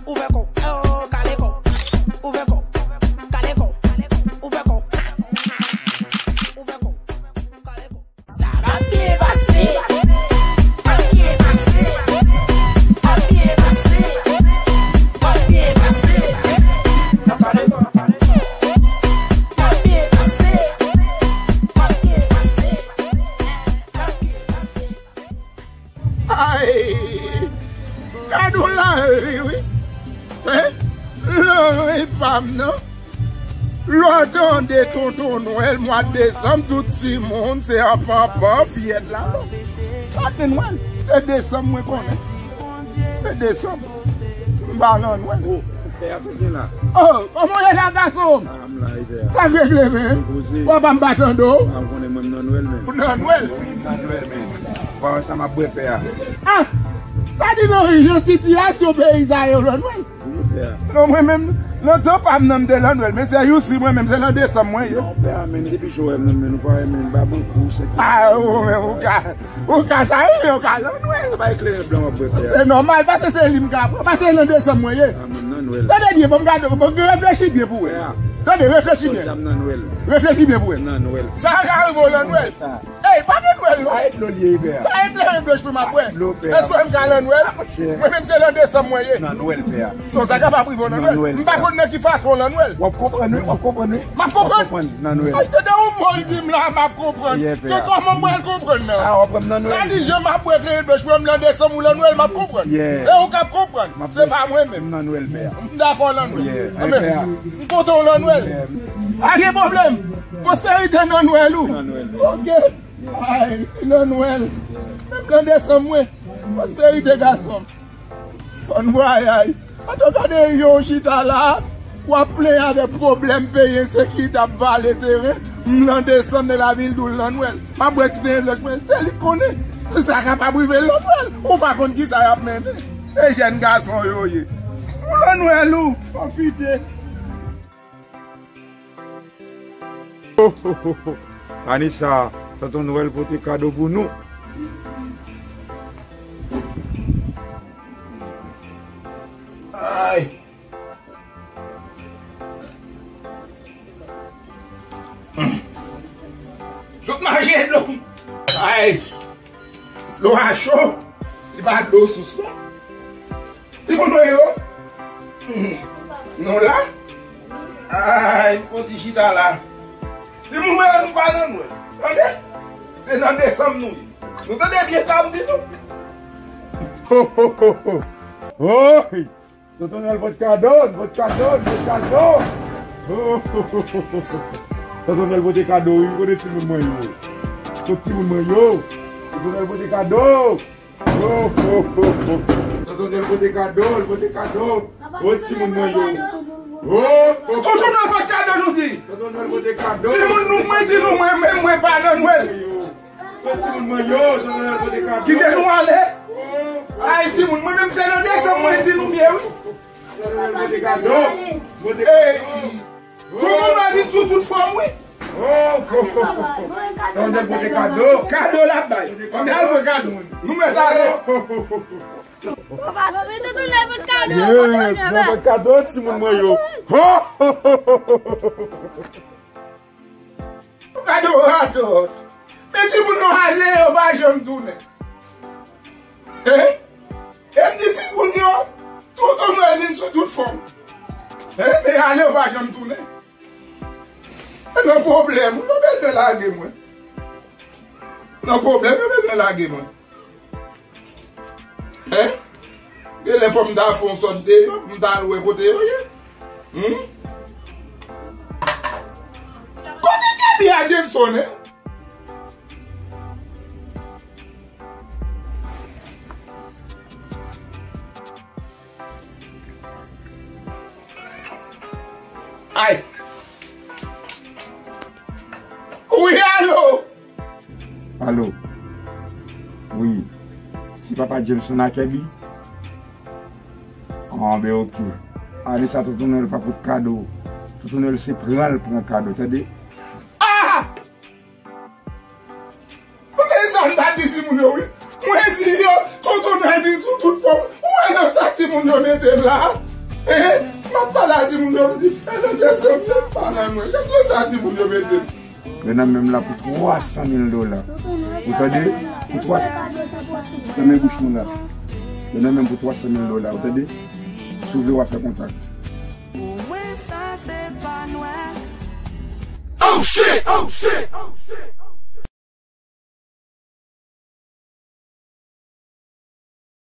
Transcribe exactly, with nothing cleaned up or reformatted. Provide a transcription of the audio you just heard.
Ouvè kò, eh, oh, kale kò. Ouvè kò, kale kò. Ouvè kò, ouvè kò, kale kò. Sa va byen pase. Va byen pase. Va byen pase. Va byen pase. Va byen pase. Va byen pase. Va byen pase. Ay! Gad yon lari, wi. Hein? Lari pa m nan. Lè w tande Tonton Nwèl, mwa desanm, tout timoun, se anpanpan, fiyèt la. Sa te Nwèl? Se desanm mwen konnen. Se desanm. M pa nan Nwèl. Oh, pè a sa gen la. Oh, kòman w ye la, gason? Ah, m la, e pè a. Sa regle, men? Poze. W ap ban m bat nan do? Ah, m konnen mwen m nan Nwèl, men. Ou nan Nwèl? Mwen m nan Nwèl, men. Ou pa wè sa m ap bwè, pè a? Ah! Sa di nan jan sitiyasyon peyi sa yo, nan Nwèl? Wi, pè a. Non, mwen menm, nan tan pa m nan m te nan Nwèl, men se Youssou mwen menm, se nan desanm mwen ye. Non, pè a, men depi jou wè m nan men, ou pa wè men, m pa ban kou, se... Ah, ou menm, ou ka, ou ka sa, wi, men ou ka nan Nwèl. Sa pa eklere blan w ap bwè, pè a. Se nòmal, paske se li m ka pran, paske nan desanm mwen ye. Ah, mwen nan Nwèl. Tande byen, bon, m gade, bon, reflechi byen pou wè. Pè a. Tande, reflechi byen. Sòl sa m nan Nwèl. Reflechi byen pou wè. Nan Nwèl. Sa ka rive w nan Nwèl. Sa. Ey, pa gen Nwèl, non. Sa e dlo l ye, pè a. Sa e kleren dlo cheve m ap bwè. Dlo, pè a. Èske m ka nan Nwèl? Monchè. Mwen menm se nan desanm mwen ye. Nan Nwèl, pè a. Non, sa kapab rive w nan Nwèl. Nan Nwèl, pè a. M pa konn nan ki fason w nan Nwèl. W ap konprann, wi, w ap konprann, wi. M ap konprann? W ap konprann nan Nwèl. Ay, tande yon mo l di m la, m ap konprann. Yeah, pè a. Men kòman m pral konprann nan? Ah, w ap konprann nan Nwèl. Sa di jan m ap bwè kleren dlo cheve m nan desanm ou nan Nwèl, m ap konprann. Yeah. E ou k ap konprann. Se pa mwen menm. M nan Nwèl, pè a. M dakò nan Nwèl. Yeah. Ay, pè a. M kontan w nan Nwèl. Yeah. Pa gen pwoblèm. Pwosperite nan Nwèl ou. Nan Nwèl. Ok. Ay, nan Nwèl. Menm nan desanm mwen. Pwosperite gason m. Bòn vwayaj. Antouka de yon chita la, w ap plenyen avèk pwoblèm peyi ensekirite ap vale teren. M nan desanm nan lavil Doul nan Nwèl. M ap bwè ti kleren dlo cheve mwen. Se li k konnen. Se sa kapab rive l nan Nwèl. Ou pa konn kisa y ap mennen. E jèn gason yo ye. Ou nan Nwèl ou, pwofite. Anisa, Tonton Nwèl pote kado pou nou. Ay. Tout mache dlo. Ay. Dlo a cho. Se pa dlo sous, non. Timoun mwen yo. Hmm. Nou la? Ay, nou konn ti chita la. Timoun mwen yo, nou pa nan Nwèl. Tande? Se nan desanm nou ye. Nou tande byen sa m di nou? Ho, ho, ho, ho. Oy! Tonton Nwèl pote kado, pote kado, pote kado. Ho, ho, ho, ho, ho. Tonton Nwèl pote kado, wi, kote timoun mwen yo? Kot timoun mwen yo? Tonton Nwèl pote kado. Oh, oh, oh, oh. Tonton Nwèl pote kado, l pote kado. Oh, timoun mwen yo. Oh, oh, oh. Tonton Nwèl pote kado, nou di. Tonton Nwèl pote kado. Timoun nou, mwen di nou, mwen menm, mwen pa nan Nwèl. Oh, timoun mwen yo, Tonton Nwèl pote kado. Kite nou ale. Oh. Ay, timoun, mwen menm se nan desanm mwen di nou byen, wi. Tonton Nwèl pote kado. Pote kado. Tonton Nwèl vin sou tout fòm, wi. Oh, oh, oh, oh. Tonton Nwèl pote kado. Kado l ap bay. Ann al pran kado. Nou mèt ale. Oh, oh, oh, oh. Papa, men Tonton Nwèl pote kado. Yes, Tonton Nwèl pote kado, timoun mwen yo. Oh, oh, oh, oh, oh. Kado radòt. Men timoun yo ale, yo pa janm tounen. Hein? E m di timoun yo, Tonton Nwèl vin sou tout fòm. Hein? Men ale, yo pa janm tounen. Nan pwoblèm, yo bezwen lage mwen. Nan pwoblèm, yo bezwen lage mwen. Hein? Genlè fò m ta fè yon sòt deyò, m ta al wè kote yo ye. Hmm? Kote Gaby a Jameson, hein? Ay. Wi, alo. Alo. Wi. Se papa Jameson ak Gaby? Anben, ok. Anisa, Tonton Nwèl pa pot kado. Tonton Nwèl se pran l pran kado, tande? Ah! Men sa m ta di timoun yo, wi. Mwen di yo, Tonton Nwèl vin sou tout fòm. Ou wè nan sa timoun yo mete m la? Yo di, e nan kesyon m te pa nan mwen. Gad konsa timoun yo mete m. Yo nan menm la pou twa san mil dola. Ou tande? Pou twa. Fèmen bouch moun la. Yo nan menm pou twa san mil dola. Ou tande? Si w vle, w a fè kontak. Pou mwen, sa se pa nwèl. Oh shit! Oh shit! Oh shit!